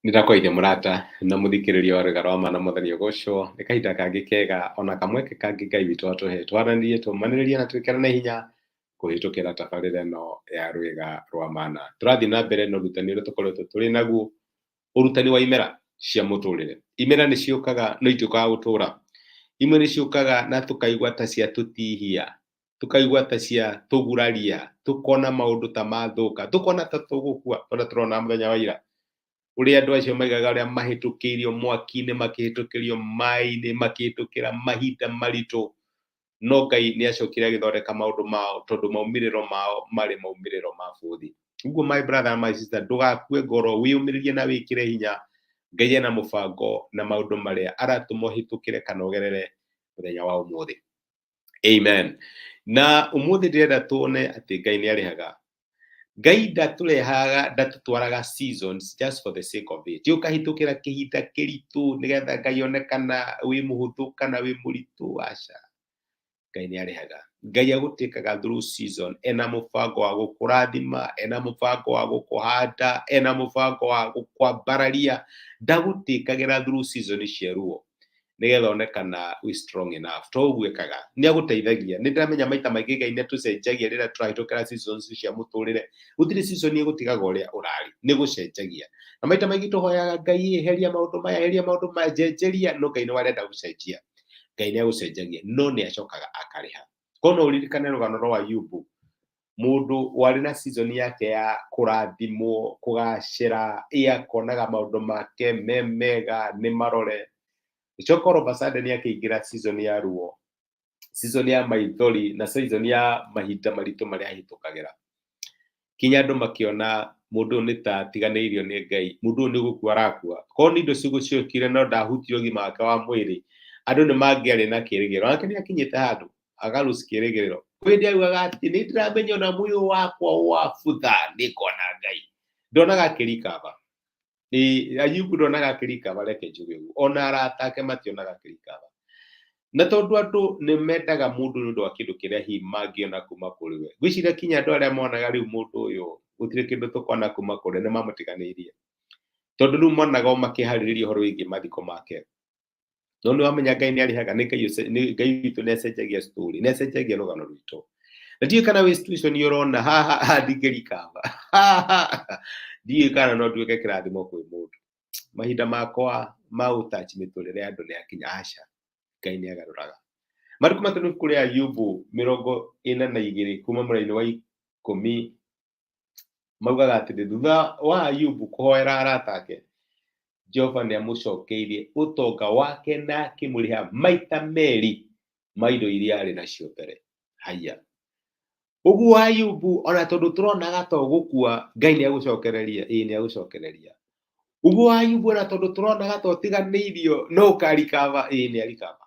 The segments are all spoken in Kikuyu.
Nĩndakwaria mũrata na mũthikĩrĩria wa rwĩga rwa ma na mwathani ũgocwo. Nĩ kahinda kangĩ kega ona kamweke kangĩ Ngai witũ atũhe twaranĩrie, tũmanĩrĩrie na twĩkĩrane hinya kũhĩtũkĩra tabarĩra ĩno ya rwĩga rwa mana. Tũrathiĩ na mbere na ũrutani ũrĩa tũkoretwo tũrĩ naguo, ũrutani wa imera cia mũtũrĩre. Imera nĩ ciũkaga no itiũkaga gũtũra. Imwe nĩ ciũkaga na tũkaigua ta ciatũtihia, tũkaigua ta ciatũguraria, tũkona maũndũ ta mathũka, tũkona ta tũgũkua, ona tũrona mũthenya wa ira ũrĩa andũ acio maigaga ũrĩa mahĩtũkĩirio mwaki-inĩ, makĩhĩtũkĩrio maĩ-inĩ, makĩhĩtũkĩra mahinda maritũ, no Ngai nĩ acokire agĩthondeka maũndũ mao tondũ maumĩrĩro mao marĩ maumĩrĩro ma bũthi. Ũguo my brother and my sister, ndũgakue ngoro, wĩyũmĩrĩrie na wĩkĩre hinya. Ngai ena mũbango na maũndũ marĩa aratũma ũhĩtũkĩre kana ũgerere mũthenya wa ũmũthĩ. Amen. Na ũmũthĩ ndĩrenda tuone atĩ Ngai nĩ arĩhaga. Ngai ndatũrehaga, ndatũtwaraga seasons just for the sake of it. Ti ũkahĩtũkĩra kĩhinda kĩritũ nĩgetha Ngai one kana wĩ mũhũthũ kana wĩ mũritũ, aca. Ngai nĩ arĩhaga. Ngai agũtĩkaga through season, ena mũbango wa gũkũrathima, ena mũbango wa gũkũhanda, ena mũbango wa gũkwambararia. Ndagũtĩkagĩra through season cia ruo nĩgetha one kana wĩ strong enough. To ũguo ekaga, nĩ agũteithagia. Nĩ ndĩramenya maita maingĩ Ngai nĩ atũcenjagia rĩrĩa tũrahĩtũkĩra seasons cia mũtũrĩre. Gũtirĩ season ĩgũtigaga ũrĩa ũrarĩ, nĩ gũcenjagia. Na maita maingĩ tũhoyaga Ngai, heria maũndũ maya, heria maũndũ maya, njenjeria, no Ngai nĩ arenda gũcenjia. Ngai nĩ agũcenjagia, no nĩ acokaga akarĩha. Koguo no ũririkane rũgano rwa Ayubu, mũndũ warĩ na season yake ya kũrathimwo, kũgacĩra, ĩ akonaga maũndũ make me mega, nĩ marore. Gĩcoka all of a sudden akĩingĩra season ya ruo, season ya maithori na season ya mahinda maritũ marĩa ahĩtũkagĩra. Kinya andũ makĩona mũndũ ũyũ nĩ ta atiganĩirio nĩ Ngai, mũndũ ũyũ nĩ gũkua arakua. Korwo nĩ indo cigũciokire no ndahutire ũgima wake wa mwĩrĩ, andũ nĩ mangĩarĩ na kĩrĩgĩrĩro. Nake nĩ akinyĩte handũ agalose kĩrĩgĩrĩro. Kwĩ hĩndĩ augaga atĩ nĩ ndĩramenya ona mwĩrĩ wakwa wabutha nĩ ngona Ngai. Ndonaga akĩrikaba. Ayubu ndonaga akĩrikaba, reke njuge ũguo. Ona arata ake mationaga akĩrikaba. Na tondũ andũ nĩ mendaga mũndũ nĩ ũndũ wa kĩndũ kĩrĩa hihi mangĩona kuma kũrĩ we. Ngwĩciria kinya andũ arĩa monaga rĩu mũndũ ũyũ gũtirĩ kĩndũ tũkona kuma kũrĩ nĩ mamũtiganĩirie. Tondũ rĩu monaga o makĩharĩrĩria ũhoro wĩgiĩ mathiko make. No nĩ wamenya Ngai nĩ arĩhaga, nĩ Ngai, Ngai witũ nĩ acenjagia story, nĩ acenjagia rũgano rwitũ. Na ndiũĩ kana wĩ situation ũrona haha haha ndingĩrikaba. Haha ndiũĩ kana no nduĩke kĩrathimo kwĩ mũndũ. Mahinda makwa ma gũtouch mĩtũrĩre ya andũ nĩ akinya, aca. Ngai nĩ agarũraga. Marĩkũ matũ ibuku rĩa Ayubu 42 kuma mũraini wa 10 maugaga atĩrĩ, thutha wa Ayubu kũhoera arata ake, Jehova nĩ amũcokeirie ũtonga wake na akĩmũrĩha maita merĩ ma indo iria arĩ nacio mbere. Haiya. Ũguo Ayubu ona tondũ tũronaga to gũkua, Ngai nĩ agũcokereria, ĩĩ nĩ agũcokereria. Ũguo Ayubu ona tondũ tũronaga to tiganĩirio no ũkarikaba, ĩĩ nĩ arikaba.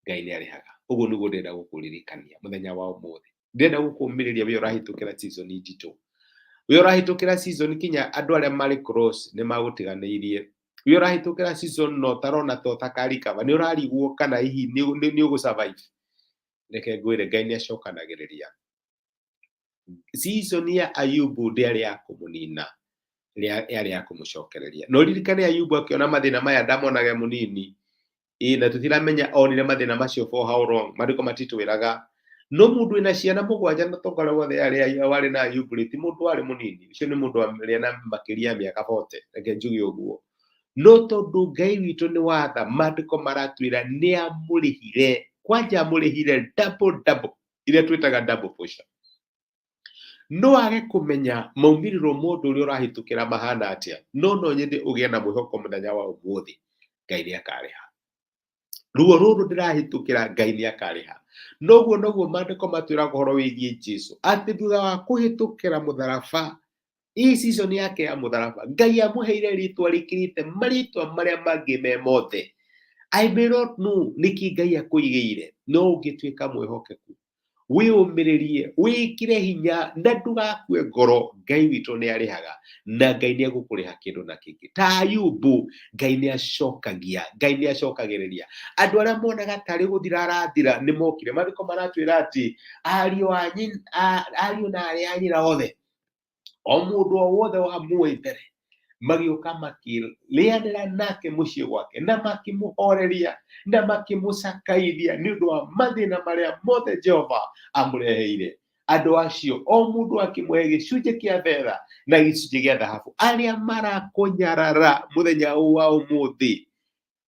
Ngai nĩ arĩhaga. Ũguo nĩguo ndĩrenda gũkũririkania mũthenya wa ũmũthĩ. Ndĩrenda gũkũmĩrĩria we ũrahĩtũkĩra season nditũ. We ũrahĩtũkĩra season kinya andũ arĩa marĩ close nĩ magũtiganĩirie. We ũrahĩtũkĩra season no ũtarona ta ũtakarikaba, nĩ ũrarigwo kana hihi nĩ ũgũ survive. Reke ngwĩre Ngai nĩ acokanagĩrĩria. Season ya Ayubu ndĩarĩ ya kũmũnina, yarĩ ya kũmũcokereria. Na ũririkane Ayubu akĩona mathĩna maya ndamonaga e mũnini, ĩ na tũtiramenya onire mathĩna macio for how long, maandĩko matitwĩraga. No mũndũ wĩna ciana 7 na ũtonga ũrĩa wothe warĩ na Ayubu rĩ, ti mũndũ warĩ mũnini, ũcio nĩ mũndũ warĩ na makĩria ya mĩaka 40, reke njuge ũguo. No tondũ Ngai witũ nĩ watha, maandĩko maratwĩra nĩ amũrĩhire, kwanja amũrĩhire double double, iria twĩtaga double portion. No age kũmenya maumĩrĩro ma ũndũ ũrĩa ũrahĩtũkĩra mahana atĩa, no no nyende ũgĩe na mwĩhoko mũthenya wa ũmũthĩ, Ngai nĩ akarĩha. Ruo rũrũ ndĩrahĩtũkĩra, Ngai nĩ akarĩha. Noguo noguo maandĩko matwĩraga ũhoro wĩgiĩ Jesu, atĩ thutha wa kũhĩtũkĩra mũtharaba, ĩ season yake ya mũtharaba, Ngai amũheire rĩtwa rĩkĩrĩte marĩtwa marĩa mangĩ me mothe. I may not know nĩkĩ Ngai akũigĩire, no ũngĩtuĩka mwĩhokeku, wĩyũmĩrĩrie, wĩkĩre hinya na ndũgakue ngoro, Ngai witũ nĩ arĩhaga na Ngai nĩ egũkũrĩha kĩndũ na kĩngĩ. Ta Ayubu, Ngai nĩ acokagia, Ngai nĩ acokagĩrĩria. Andũ arĩa monaga tarĩ gũthira arathira nĩ mokire. Maandĩko maratwĩra atĩ ariũ na arĩ a nyina othe, o mũndũ o wothe wa muoĩ mbere Magĩũka makĩrĩanĩra nake mũciĩ gwake na makĩmũhoreria na makĩmũcakaithia nĩ ũndũ wa mathĩna marĩa mothe Jehova amũreheire. Andũ acio o mũndũ akĩmũhe gĩcunjĩ kĩa betha na gĩcunjĩ gĩa thahabu. Arĩa marakũnyarara mũthenya ũyũ wa ũmũthĩ,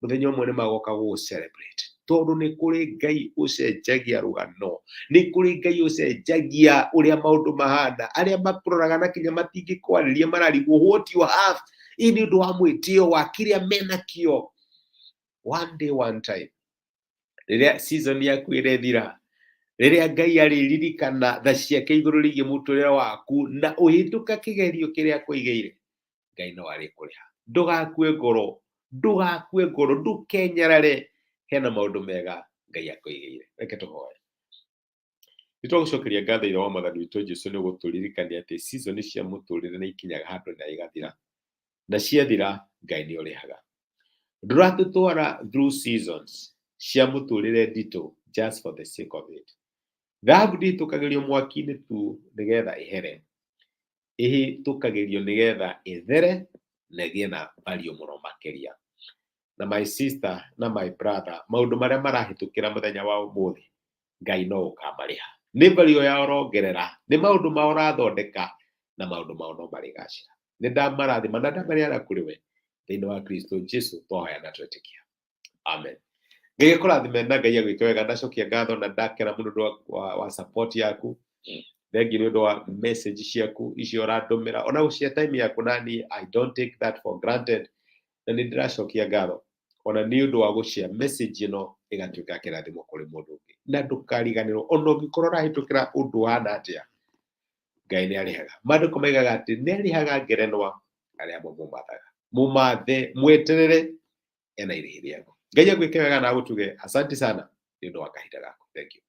mũthenya ũmwe nĩ magoka gũgũ celebrate, tondũ nĩ kũrĩ Ngai ũcenjagia rũgano, nĩ kũrĩ Ngai ũcenjagia ũrĩa maũndũ mahana. Arĩa makũroraga na kinya matingĩkwarĩria mararigwo what you have, ĩ nĩ ũndũ wa mwĩtĩo wa kĩrĩa menakĩo. One day, one time, rĩrĩa season yaku ĩrethira, rĩrĩa Ngai arĩririkana tha ciake igũrũ rĩgiĩ mũtũrĩre waku na ũhĩtũka kĩgerio kĩrĩa akũigĩire, Ngai no arĩkũrĩha. Ndũgakue ngoro, ndũgakue ngoro, ndũkenyarare, hena maũndũ mega Ngai akũigĩire. Reke tũhoe. Nĩ twagũcokeria ngatho, Ithe wa Mwathani witũ Jesu, nĩ gũtũririkania atĩ season cia mũtũrĩre nĩ ikinyaga handũ na igathira, na ciathira Ngai nĩ ũrĩhaga. Ndũratũtwara through seasons cia mũtũrĩre nditũ just for the sake of it. Thahabu ndĩhĩtũkagĩrio mwaki-inĩ tu nĩgetha ĩhere, ĩhĩtũkagĩrio nĩgetha ĩthere na ĩgĩe na value mũno makĩria. Na my sister na my brother, maũndũ marĩa marahĩtũkĩra mũthenya wa ũmũthĩ, Ngai no ũkamarĩha. Nĩ value yao ũrongerera, nĩ maũndũ mao ũrathondeka, na maũndũ mao no marĩgacĩra. Nĩ ndamarathima na ndamareana kũrĩ we thĩinĩ wa Kristo Jesu, twahoya na twetĩkia, amen. Ngai akũrathime na Ngai agwĩke wega. Ndacokia ngatho na ndakena mũno ũndũ wa support yaku. Thengi nĩ ũndũ wa message ciaku icio ũrandũmĩra, ona gũcia time yaku nani, I don't take that for granted, na nĩ ndĩracokia ngatho ona nĩ ũndũ wa gũcia message ĩno ĩgatuĩka kĩrathimo kũrĩ mũndũ ũngĩ. Na ndũkariganĩrwo, ona ũngĩkorwo ũrahĩtũkĩra ũndũ ũhana atĩa, Ngai nĩ arĩhaga. Maandĩko maigaga atĩ nĩ arĩhaga ngerenwa arĩa mamũmathaga. Mũmathe, mweterere, ena irĩhi rĩaku. Ngai agwĩke wega na agũtuge. Asante sana nĩ ũndũ wa kahinda gaku. Thank you.